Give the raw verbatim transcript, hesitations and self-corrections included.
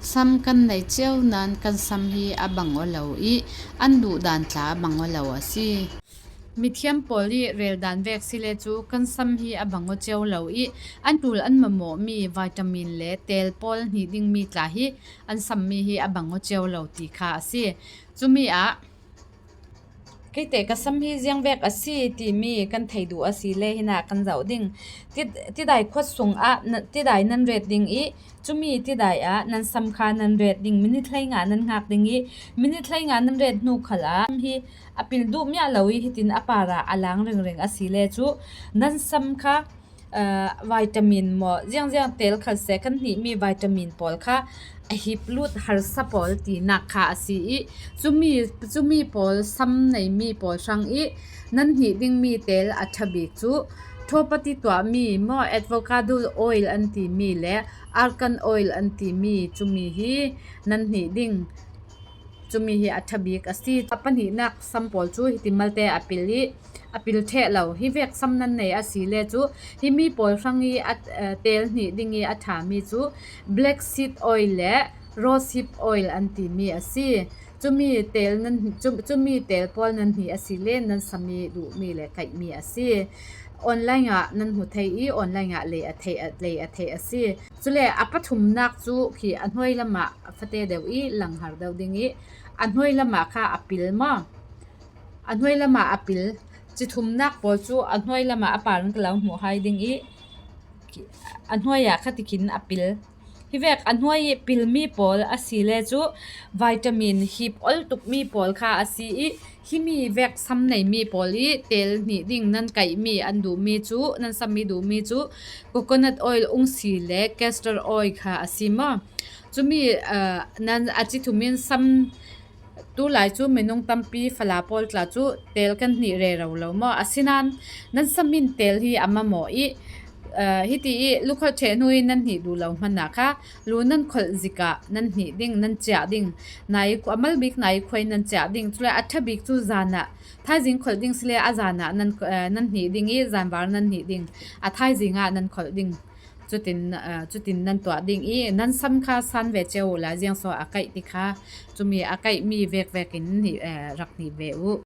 Sam kan nei cio nan kan sam hi a bang aw lo i an duh dan tla a bang aw lo a si. Mithiam pawl i rel dan vek si le cu kan sam hi a bang aw cio lo i an tul an mamawh mi vitamin le tel pawl hnih ding mi tla hi an sam mi hi a bang aw cio lo ti kha a si. Cumi ah keite ka sam hi ziang vek a si timi kan thei duh a si le hinah kan zoh ding. Ti-, tidai khuat sung ah na-, tidai nan ret ding i cumi tidai ah nan sam kha nan ret ding. Minit hleinga nan ngak ding i minit hleinga nan ret hnu khal ah hi a pil duh miah lo i hitin a par ah a lang ringring a si le cu nan sam kha aa, vitamin maw, ziangziang tel khat seh kan hnih mi vitamin pawl kha a hip lut harsa pawl tinak kha a si i, cumi, cumi pawl sam nei mi pawl hrang i nan hnih ding mi tel a ṭha bik cu thawpati tuah mi maw, avocado oil an ti mi le argan oil an ti mi cumi hi nan hnih ding. Cumi hi a ṭha bik a si. A pahnihnak sam pawl cu hiti malte a pil i a pil ṭheh lo. Hi vek sam nan nei a si le cu himi pawl hrang i a, eh, tel hnih ding i a ṭha mi cu black seed oil le rose hip oil an ti mi a si. Cumi tel nan, cu-, cumi tel pawl nan hnih a si le nan sam i duh mi le kaih mi a si. Online ah nan hmu thei i online ah lei a thei, lei a thei a si. Cule a pathumnak cu khi a hnuai lamah a fate deuh i langhar deuh ding i a hnuai lamah kha a pil maw? A hnuai lamah a pil. Ci thumnak pawl cu a hnuai lamah a par in ka lo hmuh hai ding i a hnuai ah kha tikhin a pil. Hi vek a hnuai i pilmi pawl a si le cu vitamin hip ol tukmi pawl kha a si i himi vek sam nei mi pawl i tel hnih ding nan kaih mi an duh mi cu, nan sam mi duh mi cu coconut oil ung si le castor oil kha a si maw? Cumi, aa, nan a ci thum in sam tu lai cu minung tampi fala pawl tla cu tel kan hnih rero lo maw? Asinain nan sam in tel hi a mamawh i, aa, hiti i lukholh ṭheh hnu i nan hnih duh lo hmanah kha lu nan kholh zik ah nan hnih ding, nan ciah ding. Nai, a mal bik nai khuai nan ciah ding. Cule a ṭha bik cu zan ah thaizing kholh ding si le a zan ah nan, aa, nan hnih ding i zanvar nan hnih ding. A thaizing ah nan kholh ding. Cutin, aa, cutin nan tuah ding i nan sam kha san ve cio uh la ziang so a kaih ti kha cumi a kaih mi vek vek in hnih, aa, rak hnih ve uh.